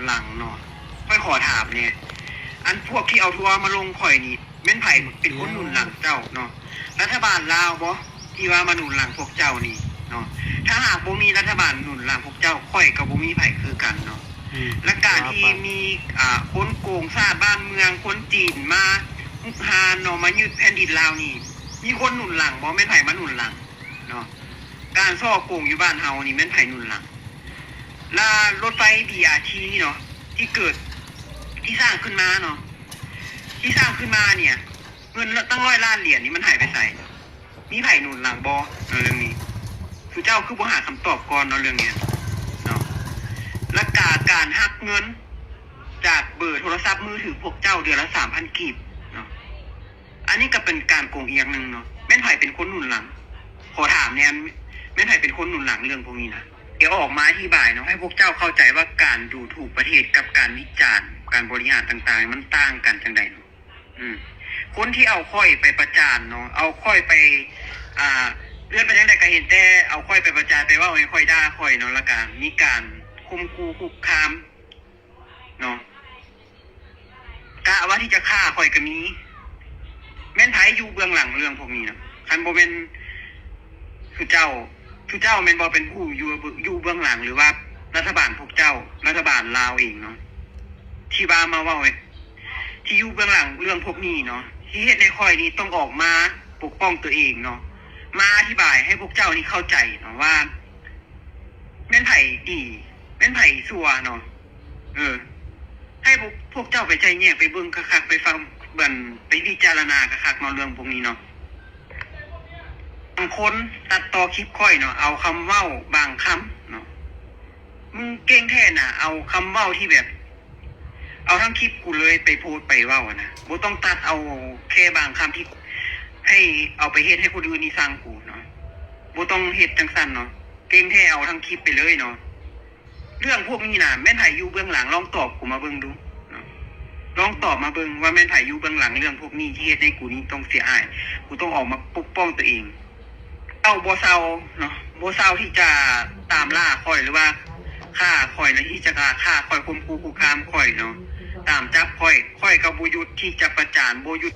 ຫຼັງເນາະ. ຂ້ອຍຂໍຖາມແດ່ ອັນພວກທີ່ເອົາທົວມາລົງຂ້ອຍນີ້ ແມ່ນໃຜເປັນຄົນໜູນຫຼັງເຈົ້າເນາະ? ລັດຖະບານລາວບໍ່ ທີ່ວ່າມາໜູນຫຼັງພວກເຈົ້ານີ້ເນາະ? ຖ້າຫາກບໍ່ມີລັດຖະບານໜູນຫຼັງພວກເຈົ້າ ຂ້ອຍກໍບໍ່ມີໃຜຄືກັນເນາະ. ອືມ ແລະ ການທີ່ມີ ອ່າ ຄົນໂກງຊາດບ້ານເມືອງ ຄົນຈີນມາຮຸກຮານເນາະ ມາຍຶດແຜ່ນດິນລາວນີ້ ມີຄົນໜູນຫຼັງບໍ່? ແມ່ນໃຜມາໜູນຫຼັງເນາະ? ການສໍ້ໂກງຢູ່ບ້ານເຮົານີ້ ແມ່ນໃຜໜູນຫຼັງ? ລະລົດໄຟ ບີອາທີ ເນາະ ທີ່ເກີດ ທີ່ສ້າງຂຶ້ນມາເນາະ ທີ່ສ້າງຂຶ້ນມາເນີ້ຍ ເງິນຕັ້ງຮ້ອຍລ້ານຫຼຽນນີ້ມັນຫາຍໄປໃສ? ມີໃຜໜູນຫຼັງບໍ່ເນາະເລື່ອງນີ້? ສຸເຈົ້າຄືບໍ່ຫາຄຳຕອບກ່ອນເນາະເລື່ອງນີ້ເນາະ? ລະກາ ການຫັກເງິນຈາກເບີໂທລະສັບມືຖືພວກເຈົ້າເດືອນລະສາມພັນກີບເນາະ ອັນນີ້ກໍເປັນການໂກງອີກຢ່າງໜຶ່ງເນາະ. ແມ່ນໃຜເປັນຄົນໜູນຫຼັງ? ຂໍຖາມແດ່ ແມ່ນໃຜເປັນຄົນໜູນຫຼັງເລື່ອງພວກນີ້ນະ? ດຽວອອກມາອະທິບາຍເນາະ ໃຫ້ພວກເຈົ້າເຂົ້າໃຈວ່າການດູຖູກປະເທດກັບການວິຈານ ການບໍລິຫານຕ່າງໆ ມັນຕ່າງກັນຈັ່ງໃດເນາະ. ອືມ ຄົນທີ່ເອົາຂ້ອຍໄປປະຈານເນາະ ເອົາຂ້ອຍໄປ ອ່າ ເອີ້ນໄປຈັ່ງໃດກໍເຫັນແຕ່ເອົາຂ້ອຍໄປປະຈານ ໄປເວົ້າໃຫ້ຂ້ອຍ ດ່າຂ້ອຍເນາະ ແລ້ວກະມີການຂົ່ມຂູ່ຄຸກຄາມເນາະ ກະວ່າທີ່ຈະຂ້າຂ້ອຍກໍມີ. ແມ່ນໃຜຢູ່ເບື້ອງຫຼັງເລື່ອງພວກນີ້ນະ? ຄັນບໍ່ແມ່ນ ສຸເຈົ້າ ສຸເຈົ້າແມ່ນບໍ່ເປັນຜູ້ຢູ່ ຢູ່ເບື້ອງຫຼັງ ຫຼືວ່າລັດຖະບານພວກເຈົ້າ ລັດຖະບານລາວເອງເນາະ ທີ່ວ່າມາເວົ້າ ທີ່ຢູ່ເບື້ອງຫຼັງເລື່ອງພວກນີ້ເນາະ ທີ່ເຮັດໃຫ້ຂ້ອຍນີ້ຕ້ອງອອກມາປົກປ້ອງຕົວເອງເນາະ ມາອະທິບາຍໃຫ້ພວກເຈົ້ານີ້ເຂົ້າໃຈເນາະວ່າ ແມ່ນໃຜດີ ແມ່ນໃຜຊົ່ວເນາະ. ເອີ ໃຫ້ພວກ ພວກເຈົ້າໄປໄລ່ແຍກ ໄປເບິ່ງຄັກໆ ໄປຟັງ ເບິ່ງ ໄປພິຈາລະນາຄັກໆ ເນາະ ເລື່ອງພວກນີ້ເນາະ. ບາງຄົນຕັດຕໍ່ຄລິບຂ້ອຍເນາະ ເອົາຄຳເວົ້າບາງຄຳເນາະ ມຶງເກັ່ງແທ້ນະ ເອົາຄຳເວົ້າທີ່ແບບ ເອົາທັງຄລິບກູເລີຍໄປໂພສໄປເວົ້ານະ ບໍ່ຕ້ອງຕັດເອົາແຄ່ບາງຄຳທີ່ ໃຫ້ເອົາໄປເຮັດໃຫ້ຄົນອື່ນນີ້ຊັງກູເນາະ ບໍ່ຕ້ອງເຮັດຈັ່ງຊັ້ນເນາະ. ເກັ່ງແທ້ເອົາທັງຄລິບໄປເລີຍເນາະ. ເລື່ອງພວກນີ້ນະ ແມ່ນໃຜຢູ່ເບື້ອງຫຼັງ? ລອງຕອບກູມາເບິ່ງດູເນາະ ລອງຕອບມາເບິ່ງວ່າແມ່ນໃຜຢູ່ເບື້ອງຫຼັງເລື່ອງພວກນີ້ ທີ່ເຮັດໃຫ້ກູນີ້ຕ້ອງເສຍຫາຍ ກູຕ້ອງອອກມາປົກປ້ອງຕົວເອງ. ເຈົ້າບໍ່ເຊົາເນາະ ບໍ່ເຊົາທີ່ຈະຕາມລ່າຂ້ອຍ ຫຼືວ່າຂ້າຂ້ອຍນະ ທີ່ຈະຂ້າຂ້ອຍ ຂົ່ມຂູ່ຄຸກຄາມຂ້ອຍເນາະ ຕາມຈັບຂ້ອຍ ຂ້ອຍກໍບໍ່ຢຸດທີ່ຈະປະຈານ ບໍ່ຢຸດ